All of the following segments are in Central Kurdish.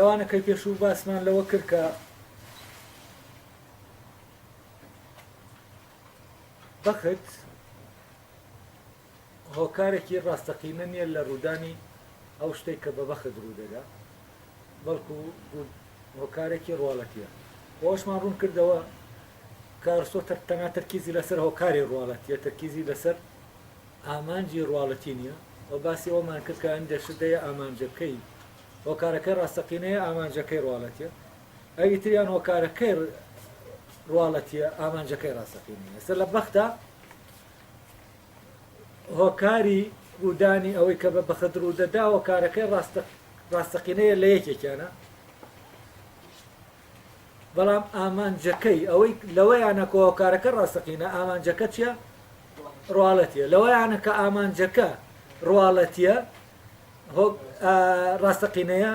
لەوانەکەی پێشوو باسمان لەوە کرد کە بەخت هۆکارێکی ڕاستەقینە نییە لە ڕوودانی ئەو شتێک کە بە بەخت ڕوودەدا، بەڵکو هۆکارێکی ڕواڵەتیە. ئەوەشمان ڕوون کردەوە کە ئەرستۆ تەنها تەرکیزی لەسەر هۆکاری ڕواڵەتیە، تەرکیزی لەسەر ئامانجی ڕواڵەتی نییە و باسی ئەوەمان کرد کە هەندێک شت هەیە ئامانجەکەی هۆکارەکەی ڕاستەقینەیە، ئامانجەکەی ڕواڵەتیە، ئەوی تریان هۆکارەکەی ڕواڵەتیە، ئامانجەکەی ڕاستەقینەیە. ئێستا لە بەختا هۆکاری ڕوودانی ئەوەی کە بە بەخت ڕوودەدا هۆکارەکەی ڕاستەقینەیە لە یەکێکیانە، بەڵام ئامانجەکەی ئەوەی لەوەیانە کە هۆکارەکە ڕاستەقینە، ئامانجەکە چییە؟ ڕواڵەتیە. لەوەیانە کە ئامانجەکە ڕواڵەتیە، ڕاستەقینەیە،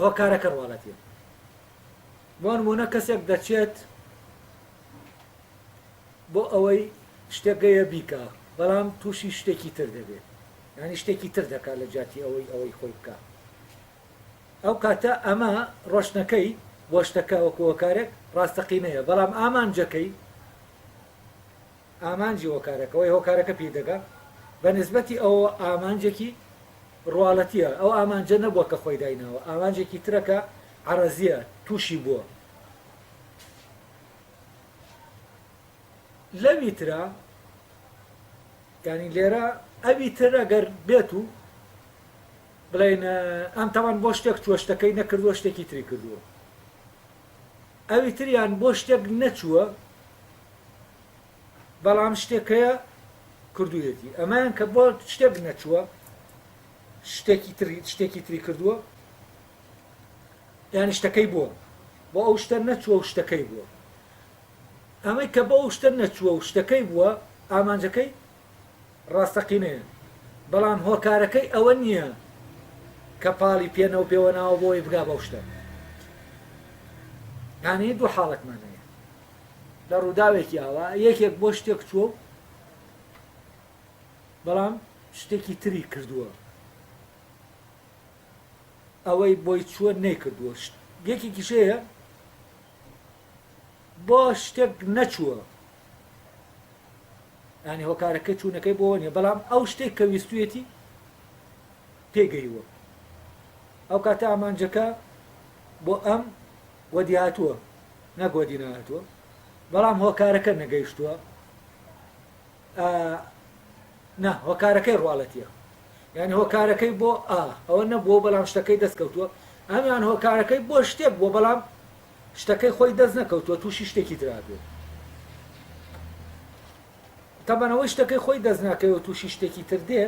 هۆکارەکە ڕواڵەتیە. بۆ نمونە کەسێک دەچێت بۆ ئەوەی شتێکەیە بیکا، بەڵام تووشی شتێکی تر دەبێت، یعنی شتێکی تر دەکات لە جیاتی ئەوەی ئەوەی خۆی بکە. ئەو کاتە ئەمە ڕۆشتنەکەی بۆ شتەکە وەکو هۆکارێک ڕاستەقینەیە، بەڵام ئامانجەکەی، ئامانجی هۆکارەکە، ئەوەی هۆکارەکە پێی دەگا، بە نسبەتی ئەوەوە ئامانجێکی ڕواڵەتییە، ئەو ئامانجە نەبووە کە خۆی دایناوە، ئامانجێکی ترە کە عەرەزییە، تووشی بووە. لەوی ترا، یانی لێرە ئەوی تر ئەگەر بێت و بڵێین ئەم تاوان بۆ شتێک چووە شتەکەی نەکردووە شتێکی تری کردووە، ئەوی تریان بۆ شتێک نەچووە بەڵام شتێک هەیە کردوویەتی، ئەمەیان کە بۆ شتێک نەچووە شتێکی تری شتێکی تری کردووە، یانی شتەکەی بووە، بۆ ئەو شتە نەچووە و شتەکەی بووە. ئەمەی کە بۆ ئەو شتە نەچووە و شتەکەی بووە ئامانجەکەی ڕاستەقینەیە، بەڵام هۆکارەکەی ئەوە نییە کە پاڵی پێنە و پێوەناوە بۆ ئەوەی بگا بەو شتە. یانی دوو حاڵەتمان هەیە لە ڕووداوێکی ئاوا، یەکێک بۆ شتێک چووە و بەڵام شتێکی تری کردووە، ئەوەی بۆی چووە نەیکردووە. یەکێکیش هەیە بۆ شتێک نەچووە، یانی هۆکارەکەی چوونەکەی بۆ نیە، بەڵام ئەو شتێک کە ویستویەتی پێگەیوە، ئەو کاتە ئامانجەکە بۆ ئەم وەدی هاتووە نەک وەدی نەهاتووە، بەڵام هۆکارەکە نەگەیشتووە. نا هۆکارەکەی ڕواڵەتیە، یعنی هۆکارەکەی بۆ ئا ئەوە نەبووە بەڵام شتەکەی دەست کەوتووە، ئەمیان هۆکارەکەی بۆ شتێک بووە بەڵام شتەکەی خۆی دەست نەکەوتووە، تووشی شتێکی تر هاتووە. تەبەن ئەوەی شتەکەی خۆی دەست ناکەوێت و تووشی شتێکی تر دێ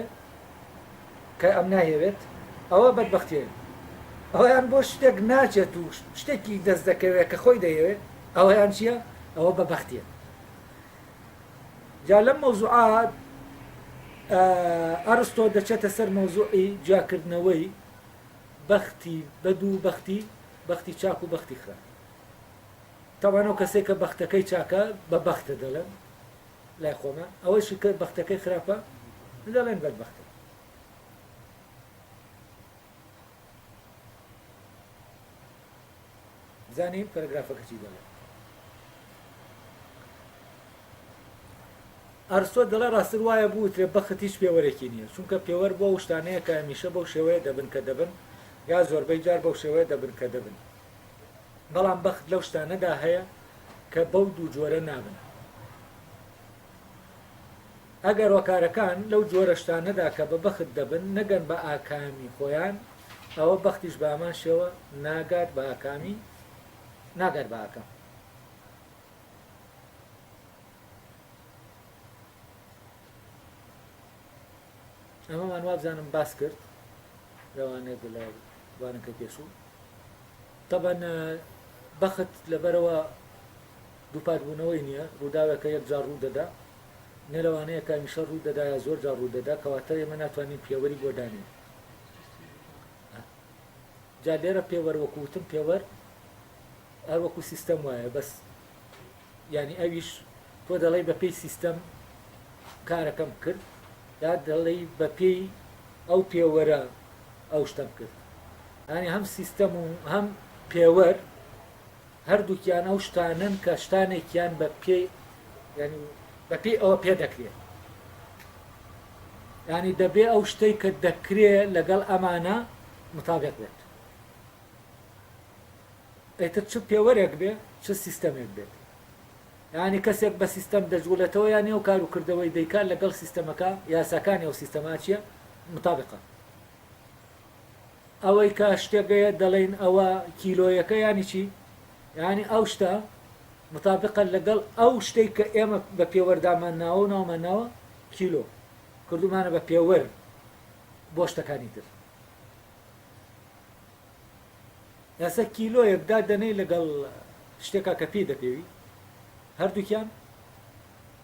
کە ئەم نایەوێت، ئەوە بەدبەختییە. ئەوەیان بۆ شتێک ناچێت و شتێکی دەست دەکەوێت کە خۆی دەیەوێت، ئەوەیان چییە؟ ئەوە بەبەختییە. جا لەم مەوزوعە ئەرستۆ دەچێتە سەر مەوزوعی جیاکردنەوەی بەختی بەد و بەختی بەختی چاک و بەختی خراپ. تەبعەن ئەو کەسەی کە بەختەکەی چاکە بە بەختە دەڵێن لای خۆمان، ئەوەیشی کە بەختەکەی خراپە دەڵێن بەدبەختە. بزانین پەرەگرافەکە چی دەڵێت. ئەرستۆ دەڵێ ڕاستتر وایە بوترێ بەخت هیچ پێوەرێکی نییە، چونکە پێوەر بۆ ئەو شتانەیە کە هەمیشە بەو شێوەیە دەبن کە دەبن، یا زۆربەی جار بەو شێوەیە دەبن کە دەبن. بەڵام بەخت لەو شتانەدا هەیە کە بەو دوو جۆرە نابن. ئەگەر هۆکارەکان لەو جۆرە شتانەدا کە بە بەخت دەبن نەگەن بە ئاکامی خۆیان، ئەوە بەختیش بە هەمان شێوە ناگات بە ئاکامی ناگات بە ئاکام. ئەمەمان وابزانم باس کرد لەوانەیە لە وانەکەی پێشوو. تەبەن بەخت لەبەرەوە دووپات بوونەوەی نییە، ڕووداوێکە یەک جار ڕوو دەدا، نە لەوانەیە کە هەمیشە ڕوو دەدا یا زۆر جار ڕوو دەدا، کەواتە ئێمە ناتوانین پێوەری بۆ دانێین. جا لێرە پێوەر وەکو وتم پێوەر هەر وەکو سیستەم وایە، بەس یانی ئەویش تۆ دەڵێی بەپێی سیستەم کارەکەم کرد یا دەڵێی بەپێی ئەو پێوەرە ئەو شتەم کرد. یانی هەم سیستەم و هەم پێوەر هەردووکیان ئەو شتانەن کە شتانێکیان بە پێی یانی بە پێی ئەوە پێ دەکرێ. یانی دەبێ ئەو شتەی کە دەکرێ لەگەڵ ئەمانە متابق بێت. ئیتر چ پێوەرێک بێ چ سیستەمێک بێت. یانی کەسێک بە سیستەم دەجوڵێتەوە یانی ئەو کار و کردەوەی دەیکا لەگەڵ سیستەمەکە یاساکانی ئەو سیستەمە چیە متابقە. ئەوەی کە شتێک هەیە دەڵێین ئەوە کیلۆیەکە یانی چی؟ یانی ئەو شتە متابقە لەگەڵ ئەو شتەی کە ئێمە بە پێوەر دامان ناوە و ناومان ناوە کیلۆ کردومانە بە پێوەر بۆ شتەکانی تر. ئێستا کیلۆیەک دادەنێی لەگەڵ شتێکا کە پێی دەپێوی هەردووکیان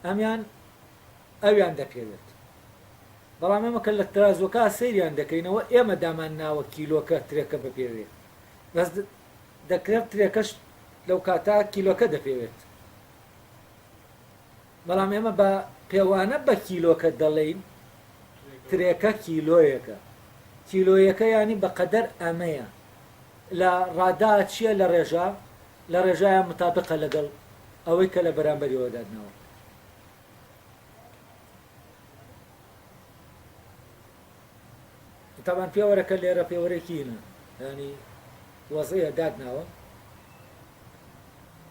ئەمیان ئەویان دەپێوێت بەڵام ئێمە کە لە ترازوەکە سەیریان دەکەینەوە ئێمە دامان ناوە کیلۆکە ترێکە بپێوێ بەس دەکرێت ترێکەش لەو کاتە کیلۆکە دەپێوێت بەڵام ئێمە بە پێوانە بە کیلۆکە دەڵێین ترێکە کیلۆیەکە. کیلۆیەکە یانی بە قەدەر ئەمەیە. لە ڕادا چییە لە ڕێژە؟ لە ڕێژەیا متابقە لەگەڵ ئەوەی کە لە بەرامبەریەوە دادناوە. تەبعەن پێوەرەکە لێرە پێوەرێکی ینە یانی وەزعیە دادناوە.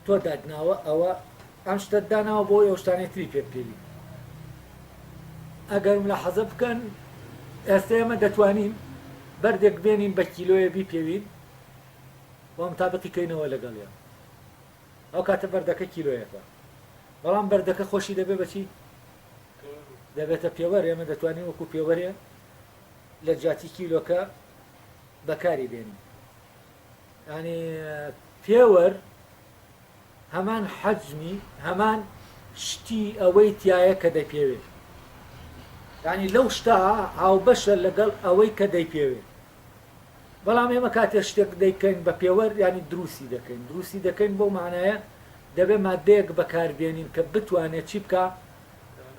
تۆ داتناوە ئەوە ئەم شتەت داناوە بۆ ئەو شتانەی تری پێ بپێوی ئەگەر ملاحەزە بکەن ئێستا ئێمە دەتوانین بەردێک بێنین بە کیلۆیە بیپێوین و متابقی کەینەوە لەگەڵیان ئەو کاتە بەردەکە کیلۆیەکە بەڵام بەردەکە خۆشی دەبێ بەچی دەبێتە پێوەر ئێمە دەتوانین وەکو پێوەرێ لە جیاتی کیلۆکە بەکاری بێنین یانی پێوەر هەمان حەجمی هەمان شتی ئەوەی تایە کە دەیپێوێ یانی لەو شتا هاوبەشە لەگەڵ ئەوەی کە دەیپێوێ بەڵام ئێمە کاتێ شتێک دەیکەین بە پێوەر ینی دروستی دەکەین دروستی دەکەین بۆ مانایە دەبێ مادەیەک بەکاربێنین کە بتوانێت چی بکە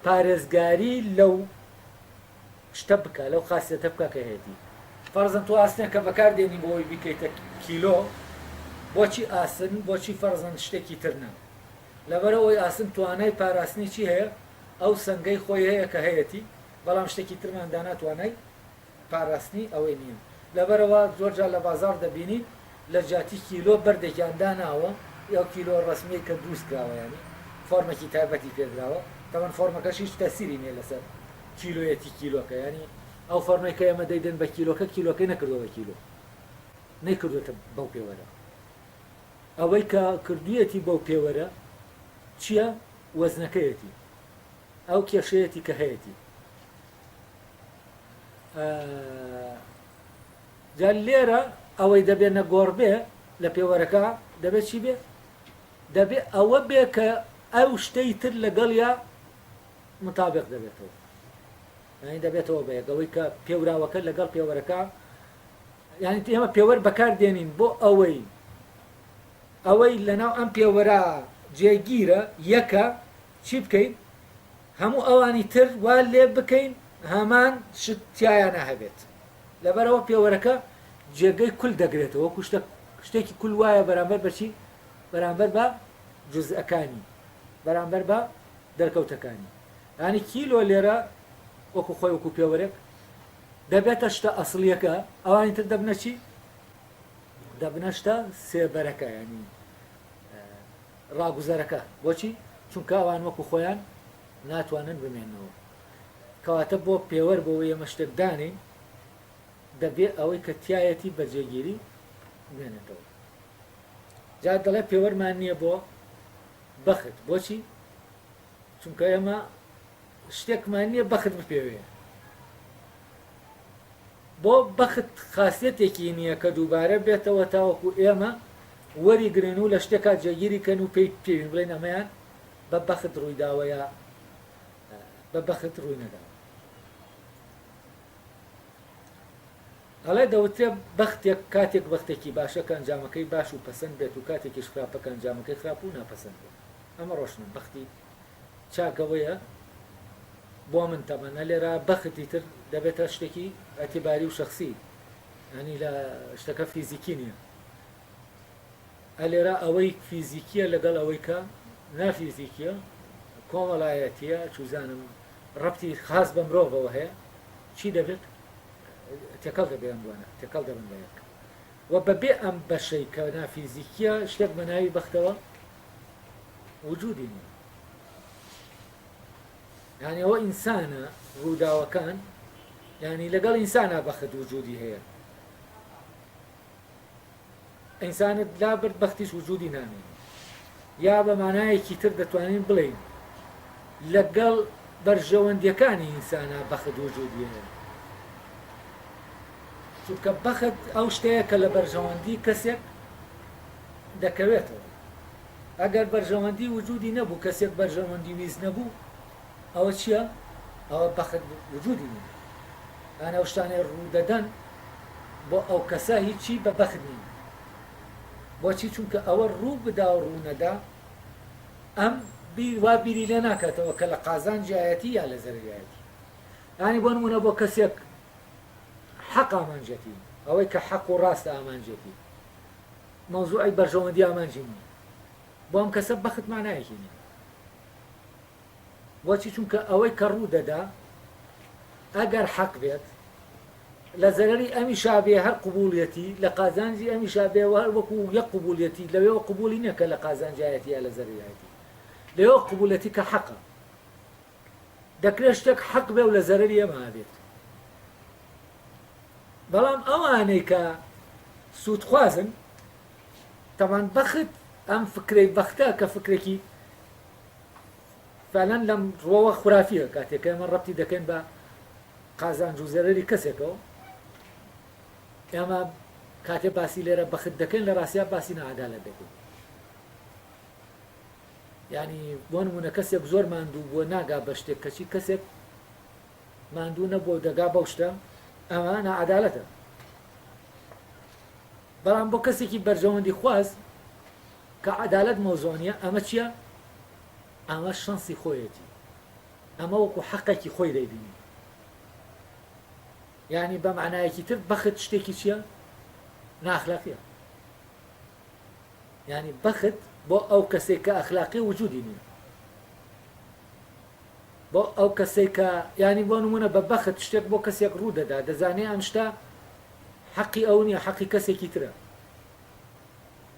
پارێزگاری لەو شتە بکا لەو خاسیەتە بکا کە هەیەتی. فەرزەن تۆ ئاسنێک کە بەکار دێنی بۆ ئەوەی بیکەیتە کیلۆ بۆچی ئاسن بۆچی فەرزەن شتێکی تر نا لەبەر ئەوەی ئاسن توانای پاراستنی چی هەیە ئەو سەنگەی خۆی هەیە کە هەیەتی بەڵام شتێکی ترمان دانا توانای پاراستنی ئەوەی نییە لەبەرئەوە زۆر جار لە بازاڕ دەبینیت لە جیاتی کیلۆ بەردێکیان داناوە ئەو کیلۆ ڕەسمیەی کە دروست کراوە یانی فۆرمێکی تایبەتی پێدراوە تەبعەن فۆرمەکەش هیچ تەسیری نییە لەسەر کیلۆیەتی کیلۆکە یانی ئەو فۆرمەی کە ئێمە دەیدەن بە کیلۆکە کیلۆکەی نەکردووە بە کیلۆ نەیکردوێتە بەو پێوەرە ئەوەی کە کردویەتی بەو پێوەرە چییە وەزنەکەیەتی ئەو کێشەیەتی کە هەیەتی جا لێرە ئەوەی دەبێ نەگۆڕ بێ لە پێوەرەکە دەبێت چی بێ دەبێ ئەوە بێ کە ئەو شتەی تر لەگەڵیا متابق دەبێتەوە یانی دەبێتەوە بە یەک ئەوەی کە پێوراوەکە لەگەڵ پێوەرەکە یانی ئێمە پێوەر بەکار دێنین بۆ ئەوەی ئەوەی لەناو ئەم پێوەرە جێگیرە یەکە چی بکەین هەموو ئەوانی تر وا لێ بکەین هەمان شت تیایانە هەبێت لەبەرەوە پێوەرەکە جێگەی کول دەگرێتەوە وەکو شتە شتێکی کول وایە بەرامبەر بەچی بەرامبەر بە جزئەکانی بەرامبەر بە دەرکەوتەکانی یانی کیلۆ لێرە وەکو خۆی وەکو پێوەرێک دەبێتە شتە ئەسڵیەکە ئەوانی تر دەبنە چی دەبنە شتە سێبەرەکە ینی ڕاگوزەرەکە بۆچی چونکە ئەوان وەکو خۆیان ناتوانن بمێنەوە کەواتە بۆ پێوەر بۆ ئێمە شتێک دانین دەبێ ئەوەی کە تایەتی بە جێگیری بمێنێتەوە جا دەڵێ پێوەرمان نییە بۆ بەخت بۆچی؟ چونکە ئێمە شتێکمان نییە بەخت بپێوێ بۆ بەخت خاصیەتێکی نییە کە دووبارە بێتەوە تاوەکو ئێمە وەری گرن و لە شتێکا جێگیری کەن و پێی پێوین بڵێن ئەمەیان بە بەخت ڕوویداوە یا بە بەخت ڕووی نەداوە ئەڵێ دەوترێ بەختێک کاتێک بەختێکی باشە کە ئەنجامەکەی باش و پەسەند بێت و کاتێکیش خراپە کە ئەنجامەکەی خراپ و ناپەسەند بێت. ئەمە ڕۆشنە بەختی چاک ئەوەیە بۆ من تەبەن لێرە بەخت ئیتر دەبێتە شتێکی ئیعتیباری و شەخسی. ینی لە شتەکە فیزیکی نییە. ئەلێرە ئەوەی فیزیکیە لەگەڵ ئەوەی کە نافیزیکیە، کۆمەڵایەتیە، چوزانم ڕەبتی خاس بە مرۆڤەوە هەیە، چی دەبێت؟ تێکەڵ دەبێت ئەم دوانە تێکەڵ دەبن بە یەک و بەبێ ئەم بەشەی کە نافیزیکیە شتێک بە ناوی بەختەوە وجودی نییە. یعنی ئەوە ئینسانە ڕووداوەکان یعنی لەگەڵ ئینسانا بەخت وجودی هەیە. ئینسانت لابرد بەختیش وجودی نامێنێ یا بە مانایەکی تر دەتوانین بڵێین لەگەڵ بەرژەوەندیەکانی ئینسانا بەخت وجودی هەیە چونکە بەخت ئەو شتەیە کە لە بەرژەوەندی کەسێک دەکەوێتەوە ئەگەر بەرژەوەندی وجودی نەبوو کەسێک بەرژەوەندی ویست نەبوو ئەوە چییە؟ ئەوە بەخت وجودی نییە یان ئەو شتانەی ڕوودەدەن بۆ ئەو کەسە هیچی بە بەخت نین. بۆچی؟ چونکە ئەوە ڕوو بدا و ڕوو نەدا ئەم بیر وا بیری لێ ناکاتەوە کە لە قازانجیایەتی یا لە زەرەریایەتی. یانی بۆ نموونە بۆ کەسێک حەق ئامانجەتی، ئەوەی کە حەق و ڕاستە ئامانجێتی، مەوزوعی بەرژەوەندی ئامانجی نییە. بۆ ئەم کەسە بەخت مانایەکی نییە. بۆچی چونکە ئەوەی کە ڕوو دەدا ئەگەر حەق بێت لە زەرەری ئەمیشا بێ هەر قبوڵیەتی لە قازانجی ئەمیشا بێ هەر وەکو یەک قبوڵیەتی لەوێوە قبوڵی نییە کە لە قازانجایەتی یا لە زەرەریایەتی لەوێوە قبوڵەتی کە حەقە دەکرێت شتێک حەق بێ و لە زەرەری ئێمە بێت بەڵام ئەوانەی کە سوودخوازن تەمان بەخت ئەم فکرەی بەختە کە فکرێکی فعلەن لەم ڕوەوە خورافیە کاتێک کە ئێمە ڕەبتی دەکەین بە قازانج و زەرەری کەسێکەوە ئێمە کاتێ باسی لێرە بەخت دەکەین لە ڕاستیا باسی ناعەدالەت دەکەین یعنی بۆ نمونە کەسێک زۆر ماندوو بووە ناگا بە شتێک کەچی کەسێک ماندوو نەبووە و دەگا بەو شتە ئەمە ناعەدالەتە بەڵام بۆ کەسێکی بەرژەوەندی خواز کە عەدالەت مەوزوع نیە ئەمە چیە؟ ئەمە شەنسی خۆیەتی ئەمە وەکو حەقێکی خۆی دەیبینی یعنی بە معنایەکی تر بەخت شتێکی چییە؟ ناخلاقیە یعنی بەخت بۆ ئەو کەسێک کە ئەخلاقی وجودی نییە بۆ ئەو کەسێک کە ینی بۆ نمونە بە بەخت شتێک بۆ کەسێک ڕوو دەدا دەزانێ ئەم شتە حەقی ئەو نییە حەقی کەسێکی ترە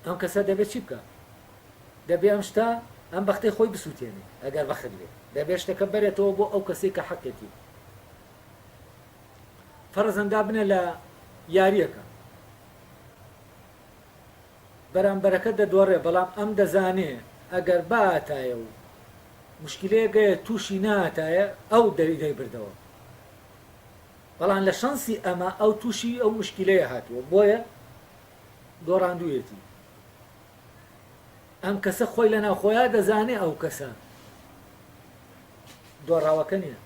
ئەم کەسە دەبێت چی بکا؟ دەبێ ئەم شتە ئەم بەختەی خۆی بسووتێنێ ئەگەر بەخت بێ دەبێ شتەکە بەرێتەوە بۆ ئەو کەسەی کە حەقێتی. فەرزەن دابنێ لە یارییەکە بەرامبەرەکە دەدۆڕێ بەڵام ئەم دەزانێ ئەگەر باتایە و مشکلەیەک هەیە تووشی ناتایە ئەو دەیبردەوە بەڵام لە شەنسی ئەمە ئەو تووشی ئەو مشکلەیە هاتووە بۆیە دۆڕاندوویەتی. ئەم کەسە خۆی لە ناوخۆیا دەزانێ ئەو کەسە دۆڕاوەکە نییە.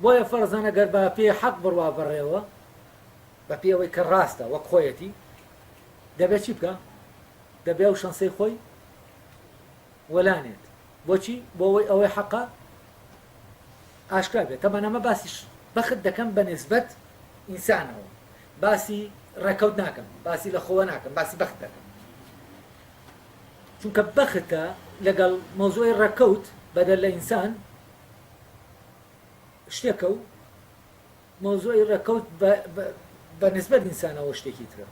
بۆیە فەرزەن ئەگەر بە پێی حەق بڕوا بەڕێوە بە پێی ئەوەی کە ڕاستە وەک خۆیەتی دەبێت چی بکە؟ دەبێ ئەو شەنسەی خۆی وەلانێت. بۆچی؟ بۆ ئەوەی ئەوەی حەقە ئاشکرا بێت. تەبعەن ئەمە باسی بەخت دەکەم بە نسبەت ئینسانەوە باسی ڕێکەوت ناکەم باسی لە خۆوە ناکەم باسی بەخت دەکەم چونکە بەختە لەگەڵ مەوزوعی ڕێکەوت بەدەر لە ئینسان شتێکە و مەوزوعی ڕێکەوت بە نسبەت ئینسانەوە شتێکی ترە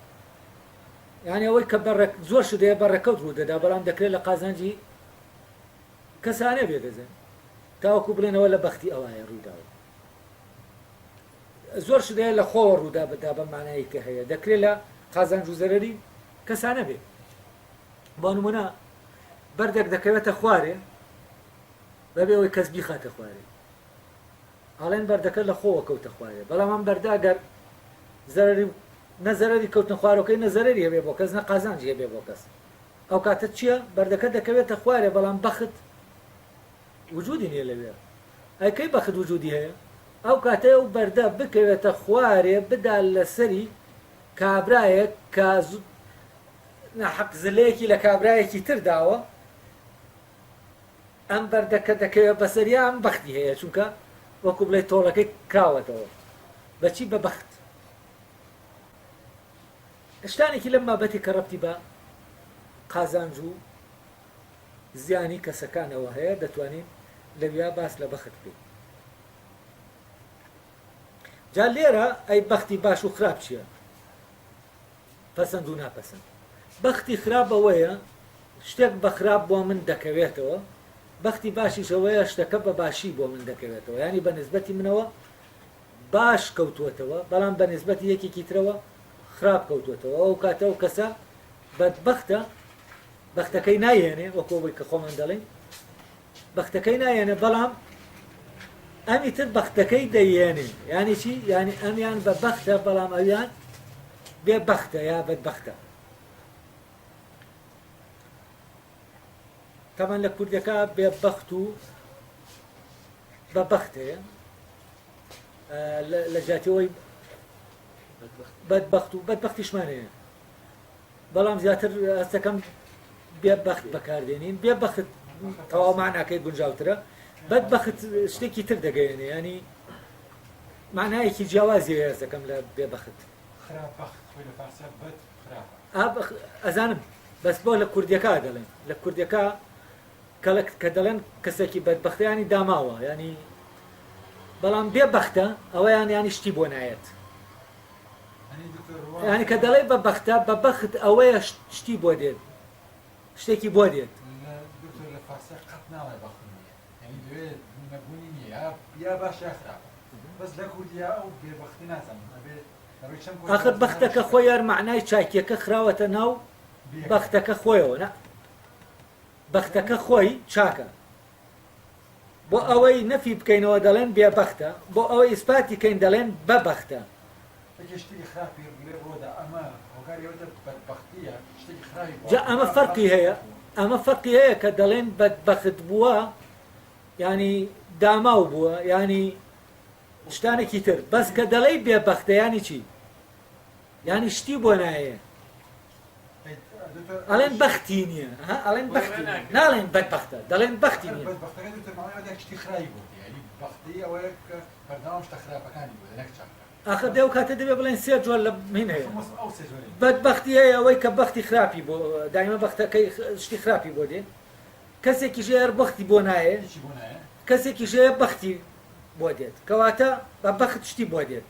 یعنی ئەوەی کە بە زۆر شت هەیە بە ڕێکەوت ڕوو دەدا بەڵام دەکرێت لە قازانجی کەسانە بێ دەزن تاوەکو بڵێنەوە لە بەختی ئەوایە ڕوویداوە زۆر شت هەیە لە خۆوە ڕوودا بدا بە مانایی کە هەیە دەکرێت لە قازانج و زەرەری کەسانە بێ بۆ نمونە بەردێک دەکەوێتە خوارێ بەبێ ئەوەی کەس بیخاتە خوارێ ئەڵێن بەردەکە لە خۆوە کەوتە خوارێ بەڵام ئەم بەردە ئەگەر زەرەری نە زەرەری کەوتنە خوارەکەی نە زەرەری هەبێ بۆ کەس نە قازانجی هەبێ بۆ کەس ئەو کاتە چییە بەردەکە دەکەوێتە خوارێ بەڵام بەخت وجودی نییە لەوێ ئەی کەی بەخت وجودی هەیە ئەو کاتەی ئەو بەردە بکەوێتە خوارێ بدا لەسەری کابرایەک کە ناحەق زلەیەکی لە کابرایەکی تر داوە ئەم بەردە کە دەکەوێت بەسەریا ئەم بەختی هەیە چونکە وەکو بڵێ تۆڵەکەی کراوەتەوە بەچی بە بەخت. شتانێکی لەم بابەتی کە ڕەبتی بە قازانج و زیانی کەسەکانەوە هەیە دەتوانین لەویا باس لە بەخت بکەین. جا لێرە ئەی بەختی باش و خراپ چییە؟ پەسەند و ناپەسەند. بەختی خراپ ئەوەیە شتێک بە خراپ بۆ من دەکەوێتەوە، بەختی باشیش ئەوەیە شتەکە بە باشی بۆ من دەکەوێتەوە، یانی بە نسبەتی منەوە باش کەوتووەتەوە، بەڵام بە نسبەتی یەکێکی ترەوە خراپ کەوتووەتەوە، ئەو کاتە ئەو کەسە بەدبەختە، بەختەکەی نایهێنێ، وەکو ئەوەی کە خۆمان دەڵێین بەختەکەی نایەنێ، بەڵام ئەمی تر بەختەکەی دەیێنێ. یانی چی؟ یانی ئەمیان بە بەختە بەڵام ئەویان بێ بەختە یا بەدبەختە. تەمان لە کوردەکە بێ بەخت و بە بەخت هەیە لە جیاتیەوەی بەدبەخت و بەدبەختیشمان هەیە بەڵام زیاتر هەستەکەم بێ بەخت بەکاردێنین بێ بەخت تەواو معناکەی گونجاوترە بەد بەخت شتێکی تر دەگەیەنێ ینی معنایەکی جیاوازی هەیە هەستەکەم لە بێ بەخت خراپ بەخت خۆی لە فارسیا بەد خراپە. ئەزانم بەس بۆ لە کوردیەکە دەڵێن لە کوردیەکە کەڵک کە دەڵێن کەسێکی بەدبەختە ینی داماوە ینی بەڵام بێ بەختە ئەوەیان ینی شتی بۆ نایەت یانی کە دەڵێی بە بەختە بە بەخت ئەوەیە شتی بۆ دێت شتێکی بۆ دێت. دکتۆر لە فارسیا قەت ناڵێ بەختم نییە یانی لەوێ نەبوونی نییە یا یا باش یا خراپە بەس لە کوردیا ئەو بێ بەختی نازانم ئەبێ لە ڕووی چەمکەوە ئاخر بەختەکە خۆی یار مەعنای چاکیەکە خراوەتە ناو بەختەکە خۆیەوە نا بەختەکە خۆی چاکە بۆ ئەوەی نەفی بکەینەوە دەڵێن بێ بەختە، بۆ ئەوەی ئیسپاتی کەین دەڵێن بە بەختە. یەکێ شتێکی خراپی لێ ڕوودا ئەمە هۆکاری ئەوەتە بەدبەختیە شتێکی خراپی بۆ جا ئەمە فەرقی هەیە ئەمە فەرقی هەیە کە دەڵێن بەدبەخت بووە یانی داماو بووە یانی شتانێکی تر بەس کە دەڵێی بێ بەختە یانی چی یانی شتی بۆ نایێ ئەڵێن بەختی نییە ها ئەڵێن بەختی نییە ناڵێن بەدبەختە دەڵێن بەختی نییە ئاخر دەو کاتە دەبێ بڵێن سێ جۆر لە هین هەیە بەدبەختی هەیە ئەوەی کە بەختی خراپی بۆ دایمە بەختەکەی شتی خراپی بۆ دێ کەسێکیش هەیە هەر بەختی بۆ نایێ کەسێکیش هەیە بەختی بۆ دێت کەواتە بە بەخت شتی بۆ دێت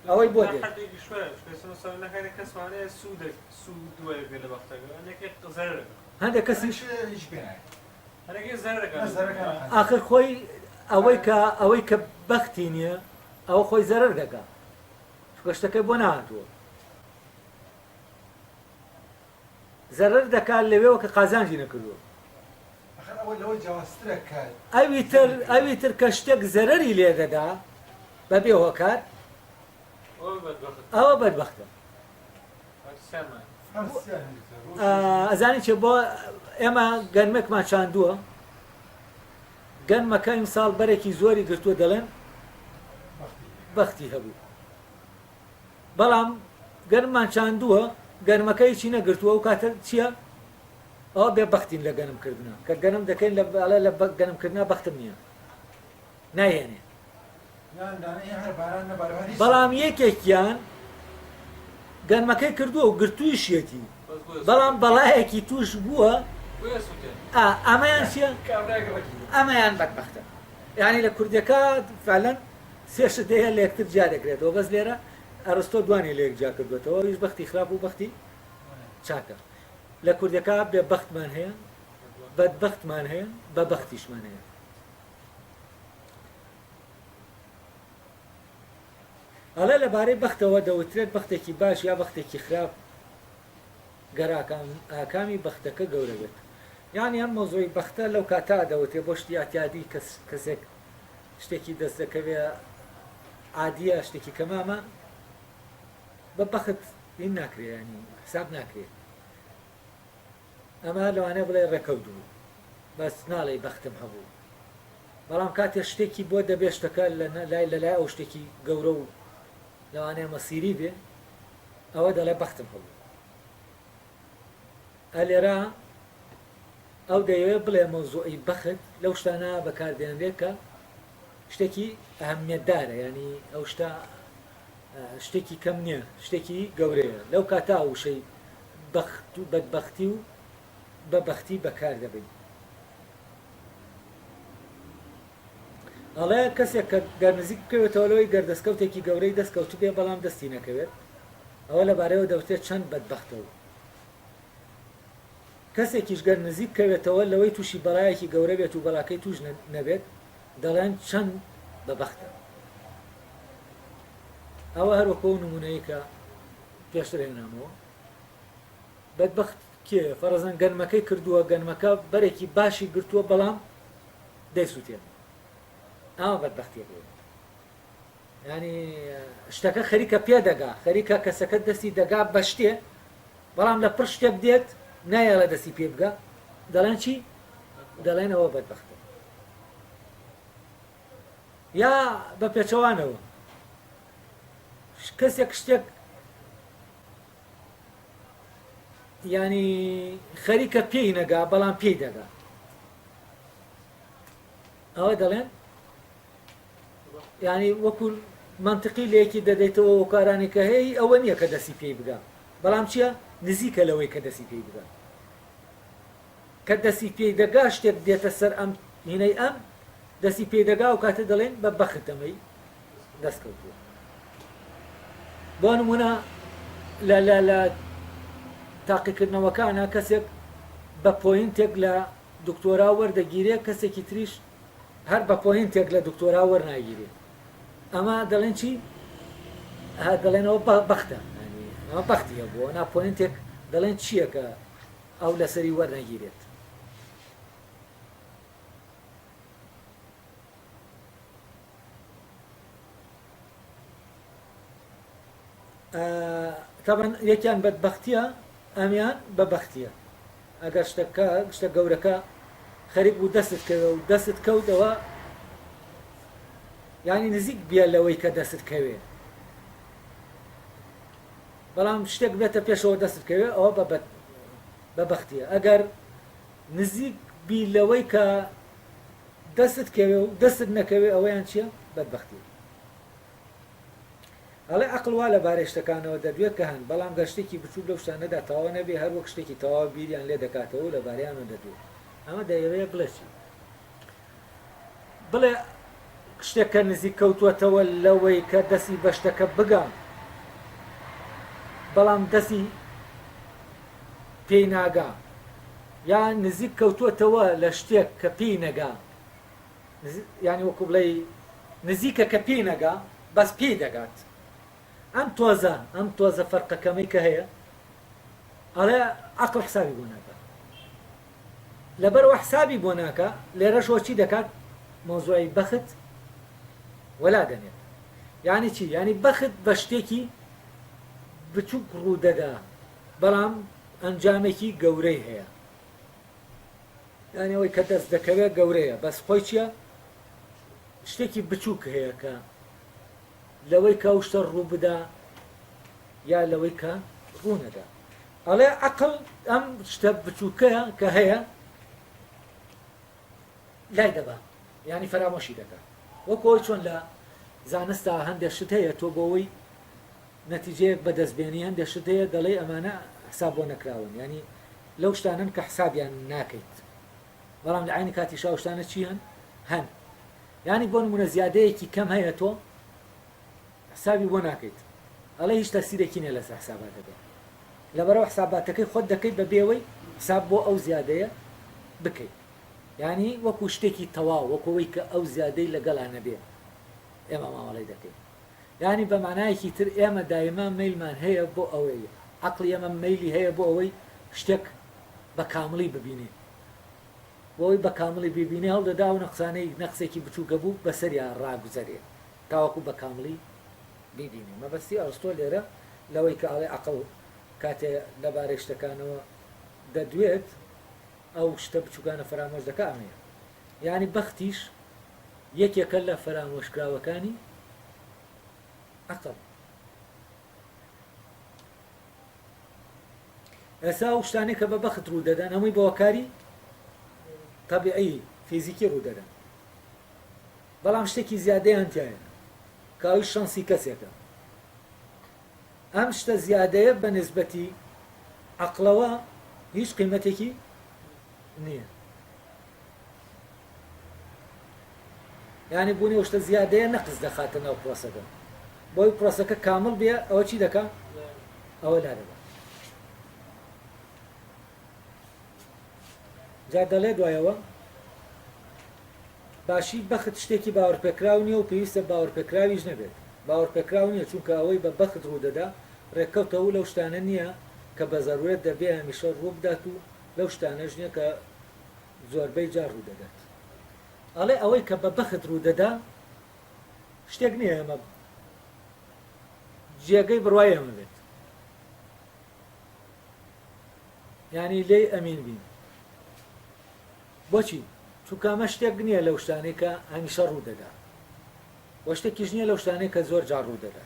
ئەوەی بۆ دێت. حەدێکیش وایە چونکە ئێستا مەسەلەن نەکارێ کەسمان هەیە سوودێک سوود وەرەگرێ لە بەختەکە هەندێک زەرەرەکە. هەندێک کەسیش. هیچ پێ نایەت. هەندێک زەرەرەکە. ئاخر خۆی ئەوەی کە ئەوەی کە بەختی نییە ئەوە خۆی زەرەر دەکا چونکە شتەکەی بۆ نەهاتووە زەرەر دەکا لەوێوە کە قازانجی نەکردووە. ئەخر ئەوە لەوە جیاوازترە کە. ئەوی تر ئەوی تر کە شتێک زەرەری لێ دەدا بە بێ هۆکار ئەوە بەدبەختە. ئەزانی چێ بۆ ئێمە گەنمێکمان چاندووە گەنمەکە ئیمساڵ بەرێکی زۆری گرتووە دەڵێن بەختی هەبوو بەڵام گەنممان چاندووە گەنمەکە هیچی نەگرتووە ئەو کاتە چییە ئەوە بێ بەختین لە گەنم کردنا کە گەنم دەکەین لە ئەڵێ لە گەنم کردنا بەختم نییە نایهێنێ بەڵام یەکێکیان گەنمەکەی کردووە و گرتوویشیەتی بەڵام بەڵایەکی توش بووە ئەمەیان چیە ئەمەیان بەدبەختە یعنی لە کوردەکە فعلەن سێ شت هەیە لە یەکتر جیا دەکرێتەوە بەس لێرە ئەرستۆ دوانی لە یەک جیا کردوێتەوە ئەویش بەختی خراپ و بەختی چاکە لە کوردەکە بێ بەختمان هەیە بەدبەختمان هەیە بە بەختیشمان هەیە ئەڵێ لەبارەی بەختەوە دەوترێت بەختێکی باش یا بەختێکی خراپ گەر ئاکامی بەختەکە گەورە بێت یانی ئەم مەوزوعی بەختە لەو کاتە دەوترێ بۆ شتی ئەعتیادی کەس کەسێک شتێکی دەست دەکەوێ عادیە شتێکی کەمامە بە بەخت هین ناکرێ ینی حساب ناکرێ ئەمە لەوانەیە بڵێ ڕێکەوت بوو بەس ناڵێی بەختم هەبوو بەڵام کاتێ شتێکی بۆ دەبێ شتەکە لای لەلای ئەو شتێکی گەورە و لەوانەیە مەسیری بێ ئەوە دەڵێ بەختم هەبوو ئەلێرا ئەو دەیەوێت بڵێ مەوزوعی بەخت لەو شتانە بەکاردێنرێت کە شتێکی ئەهمیەتدارە ینی ئەو شتە. شتێکی کەم نییە، شتێکی گەورەیە. لەو کاتە وشەی بەخت و بەدبەختی و بە بەختی بەکار دەبەین. ئەڵێ کەسێک کە گەر نزیک بکەوێتەوە لەوەی گەر دەستکەوتێکی گەورەی دەست کەوتبێ بەڵام دەستی نەکەوێت، ئەوە لەبارەیەوە دەوترێت چەند بەدبەختە و کەسێکیش گەر نزیک بکەوێتەوە لەوەی تووشی بەڵایەکی گەورە بێت و بەڵاکەی تووش نەبێت دەڵێن چەند بەبەختە. ئەوە هەر وەکو ئەو نموونەی کە پێشتر هێنامەوە. بەدبەخت کێیە؟ فەرەزەن گەنمەکەی کردووە، گەنمەکە بەرێکی باشی گرتووە بەڵام دەیسووتێنێ. ئەمە بەدبەختیەکەیە. یانی شتەکە خەریکە پێ دەگا، خەریکە کەسەکە دەستی دەگا بە شتێ، بەڵام لە پڕ شتێک دێت نایەڵێ دەستی پێ بگا، دەڵێن چی؟ دەڵێن ئەوە بەدبەختە. یا بە پێچەوانەوە کەسێک شتێک یانی خەریکە پێی نەگا بەڵام پێی دەگا ئەوە دەڵێن ینی وەکو منطقی لەیەکی دەدەیتەوە وکارانی کە هەیە ئەوە نییە کە دەستی پێی بگا بەڵام چییە نزیکە لەوەی کە دەستی پێی بگا کە دەستی پێی دەگا شتێک دێتە سەر ئەم هینەی ئەم دەستی پێی دەگا و کاتە دەڵێن بە بەخت ئەمەی دەست کەوتووە بۆ نمونە لە لە لە تاقیکردنەوەکانە کەسێک بە point ێک لە دکتۆرا وەردەگیرێ کەسێکی تریش هەر بە point ێک لە دکتۆرا وەرناگیرێ ئەمە دەڵێن چی دەڵێنەوە بەختە ئەمە بەختی هەبووە نا point ێک دەڵێن چییە کە ئەو لەسەری وەرنەگیرێت. تەبعەن یەکیان بەدبەختیە ئەمیان بە بەختیە ئەگەر شتەکە شتە گەورەکە خەریک بوو دەستت کەوێ و دەستت کەوت ئەوە یعنی نزیک بیە لەوەی کە دەستت کەوێ بەڵام شتێک بێتە پێشەوە دەستت کەوێ ئەوە بە بە بەختیە ئەگەر نزیک بی لەوەی کە دەستت کەوێ و دەستت نەکەوێ ئەوەیان چییە؟ بەدبەختیە. ئەڵێ عەقڵ وا لەبارەی شتەکانەوە دەدوێ کە هەن، بەڵام گەر شتێکی بچووک لەو شتانەدا تەواو نەبێ هەر وەک شتێکی تەواو بیریان لێ دەکاتەوە و لەبارەیانەوە دەدوێ. ئەمە دەیەوێ بڵێ چی؟ بڵێ شتێک کە نزیک کەوتووەتەوە لەوەی کە دەستی بە شتەکە بگا، بەڵام دەستی پێی ناگا، یا نزیک کەوتووەتەوە لە شتێک کە پێی نەگا، یانی وەکو بڵێی نزیکە کە پێی نەگا بەس پێی دەگات. ئەم تۆزە، ئەم تۆزە فەرقە کەمەی کە هەیە، ئەڵێ عەقڵ حسابی بۆ ناکا. لەبەرئەوە حسابی بۆ ناکا، لێرەشەوە چی دەکات؟ مەوزوعی بەخت وەلا دەنێت. یانی چی؟ یانی بەخت بە شتێکی بچوک ڕوودەدا، بەڵام ئەنجامێکی گەورەی هەیە. یانی ئەوەی کە دەست دەکەوێت گەورەیە، بەس خۆی چییە؟ شتێکی بچووک هەیە کە لەوەی کە ئەو شتە ڕووبدا یا لەوەی کە ڕوونەدا. ئەڵێ عەقڵ ئەم شتە بچووکەیە کە هەیە لای دەبا یانی فەرامۆشی دەکا. وەکو ئەوەی چۆن لە زانستا هەندێک شت هەیە تۆ بۆ ئەوەی نەتیجەیەک بەدەست بێنی هەندێک شت هەیە دەڵێی ئەمانە حساب بۆ نەکراون یانی لەو شتانەن کە حسابیان ناکەیت بەڵام لە عەینی کاتیشا ئەو شتانە چی هەن هەن یانی بۆ نمونە زیادەیەکی کەم هەیە تۆ حسابی بۆ ناکەیت ئەڵێ هیچ تەسیرێکی نیە لەسەر حساباتەکە لەبەرەوە حساباتەکەی خۆت دەکەیت بە بێوەی حساب بۆ ئەو زیادەیە بکەیت یانی وەکو شتێکی تەواو وەکەوەی کە ئەو زیادەی لەگەڵا نەبێ ئێمە مامەڵەی دەکەین یانی بە مانایەکی تر ئێمە دایما مەیلمان هەیە بۆ ئەوەی، عەقڵی ئێمە مەیلی هەیە بۆ ئەوەی شتێک بە کامڵی ببینێ. بۆ ئەوەی بە کامڵی بیبینێ هەوڵدەدا ئەو نەقسانەی نەقسێکی بچووک هەبوو بەسەریا ڕاگوزەرێ تاوەکو بە کامڵی بیبینێ. مەبەستی ئەڕستۆ لێرە لەوەی کە ئەڵێ عەقڵ کاتێ لەبارەی شتەکانەوە دەدوێت ئەو شتە بچووکانە فەرامۆش دەکا ئەمەیە. یانی بەختیش یەکێکە لە فەرامۆشکراوەکانی عەقڵ. ئێستا ئەو شتانەی کە بە بەخت ڕوو دەدەن هەمووی بە هۆکاری تەبیعی فیزیکی ڕوو دەدەن بەڵام شتێکی زیادەیان تایە کە ئەویش شەنسی کەسێکە. ئەم شتە زیادەیە بە نسبەتی عەقڵەوە هیچ قیمەتێکی نییە. یانی بوونی ئەو شتە زیادەیە نەقس دەخاتە ناو پرۆسەکە. بۆی پرۆسەکە کامڵ بێ ئەوە چی دەکا؟ ئەوە لا دەبا. جا دەڵێ دوایەوە باشی بەخت شتێکی باوەڕپێکراو نییە و پێویستە باوەڕپێکراویش نەبێت. باوەڕپێکراو نییە چونکە ئەوەی بە بەخت ڕوودەدا ڕێککەوتە و لەو شتانە نییە کە بە زەرورەت دەبێ هەمیشە ڕووبدات و لەو شتانەش نییە کە زۆربەی جار ڕوودەدات. ئەڵێ ئەوەی کە بە بەخت ڕوودەدا شتێک نییە ئێمە جێگەی بڕوای ئێمە بێت. یانی لێی ئەمین بین. بۆچی؟ چونکە ئەمە شتێک نییە لەو شتانەی کە هەمیشە ڕوو دەدا و شتێکیش نییە لەو شتانەی کە زۆر جار ڕوو دەدا.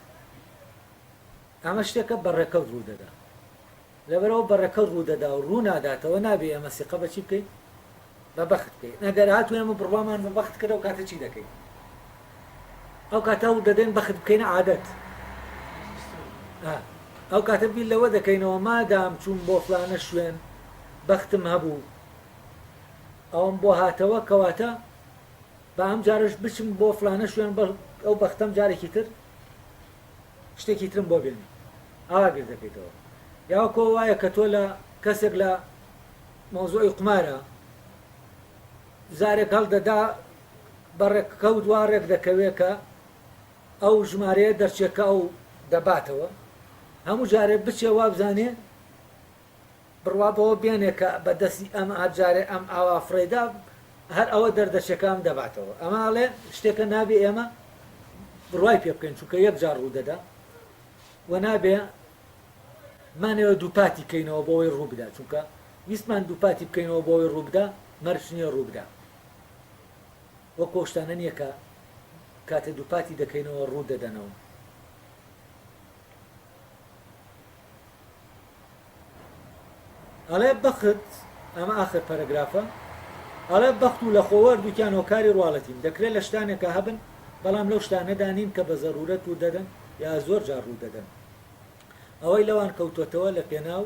ئەمە شتێکە بە ڕێکەوت ڕوو دەدا. لەبەرئەوە بە ڕێکەوت ڕوو دەدا و ڕوو ناداتەوە نابێ ئێمە سیقە بە چی بکەین؟ بە بەخت بکەین. ئەگەر هاتوو ئێمە بڕوامان بە بەخت کرد ئەو کاتە چی دەکەین؟ ئەو کاتە هەوڵ دەدەین بەخت بکەینە عادەت. ئەو کاتە بیر لەوە دەکەینەوە مادام چووم بۆ فلانە شوێن بەختم هەبوو ئەوم بۆ هاتەوە کەواتە با ئەم جارش بچم بۆ فلانە شوێن ئەو بەختەم جارێکی تر شتێکی ترم بۆ بێنی ئاوا بیر دەکەیتەوە یاوەکۆ وایە کە تۆ لە کەسێک لە مەوزوعی قومارە زارێک هەڵدەدا بە ڕێککەوت وا ڕێک دەکەوێ کە ئەو ژمارەیە دەرچێ کە ئەو دەباتەوە هەموو جارێ بچێ وابزانێ بڕوا بەوە بێنێ کە بە دەستی ئەم هەر جارێ ئەم ئاوا فڕێدا هەر ئەوە دەردەچێ کە ئەم دەباتەوە ئەمە ئەڵێ شتێکە نابێ ئێمە بڕوای پێ بکەین چونکە یەک جار ڕوو دەدا و نابێ مانەوە دووپاتی کەینەوە بۆ ئەوەی ڕوو بدا چونکە ویستمان دووپاتی بکەینەوە بۆ ئەوەی ڕوو بدا مەرج نییە ڕوو بدا وەکو ئەو شتانە نییە کە کاتێ دووپاتی دەکەینەوە ڕوو دەدەنەوە. ئەڵێ بەخت، ئەمە ئاخر پەرەگرافە، ئەڵێ بەخت و لەخۆوە هەردووکیان هۆکاری ڕواڵەتین، دەکرێت لە شتانێکا هەبن، بەڵام لەو شتانەدا نین کە بە زەروورەت ڕوو دەدەن یا زۆر جار ڕوو دەدەن. ئەوەی لەوان کەوتۆتەوە لە پێناو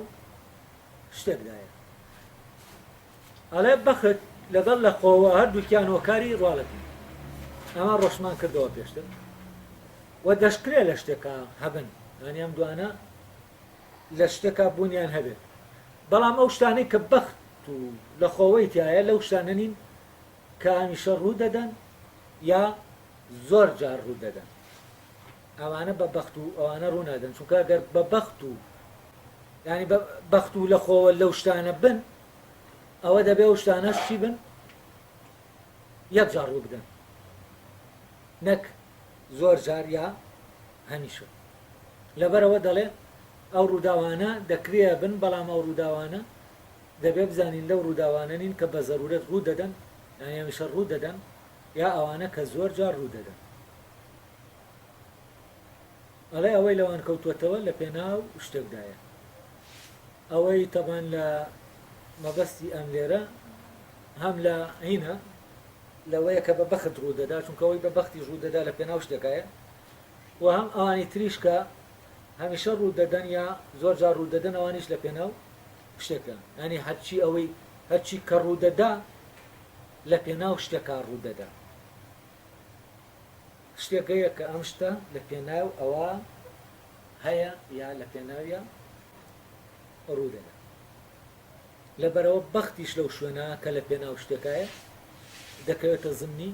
شتێکدایە. ئەڵێ بەخت لەگەڵ لەخۆوە هەردووکیان هۆکاری ڕواڵەتین. ئەمە ڕۆشنمان کردەوە پێشتر. و دەشکرێ لە شتێکا هەبن، یانی ئەم دوانە لە شتێکا بوونیان هەبێت، بەڵام ئەو شتانەی کە بەخت و لەخۆوەی تیایە لەو شتانە نین کە هەمیشە ڕوو دەدەن یا زۆر جار ڕوو دەدەن. ئەوانە بە بەخت و ئەوانە ڕوو نادەن، چونکە گەر بە بەخت و یانی بە بەخت و لەخۆوە لەو شتانە بن، ئەوە دەبێ ئەو شتانەش چی بن؟ یەک جار ڕوو بدەن نەک زۆر جار یا هەمیشە. لەبەرئەوە دەڵێ ئەو ڕووداوانە دەکرێ بن، بەڵام ئەو ڕووداوانە دەبێ بزانین لەو ڕووداوانە نین کە بە زەرورەت ڕوو دەدەن یان هەمیشە ڕوو دەدەن یا ئەوانە کە زۆر جار ڕوو دەدەن. ئەڵێ ئەوەی لەوان کەوتووەتەوە لە پێناو شتێکدایە. ئەوەی تەبان لە مەبەستی ئەم لێرە هەم لە هینە لەوەیە کە بە بەخت ڕوو دەدا، چونکە ئەوەی بە بەختیش ڕوو دەدا لە پێناو شتێکایە و هەم ئەوانی تریش کە هەمیشە ڕوو دەدەن یا زۆر جار ڕوو دەدەن ئەوانیش لە پێناو شتێکە. یانی هەرچی ئەوەی هەرچی کە ڕوو دەدا لە پێناو شتێکا ڕوو دەدا. شتێک هەیە کە ئەم شتە لە پێناو ئەوە هەیە یا لە پێناویا ڕوو دەدا. لەبەرئەوە بەختیش لەو شوێنە کە لە پێناو شتێکایە دەکەوێتە زمنی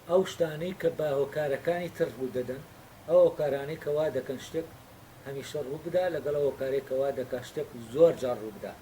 ئەو شتانەی کە بە هۆکارەکانی تر ڕوو دەدەن، ئەو هۆکارانەی کە وا دەکەن شتێک هەمیشە ڕوو بدا لەگەڵ ئەو هۆکارەی کە وا دەکا شتێک زۆر جار ڕوو بدا.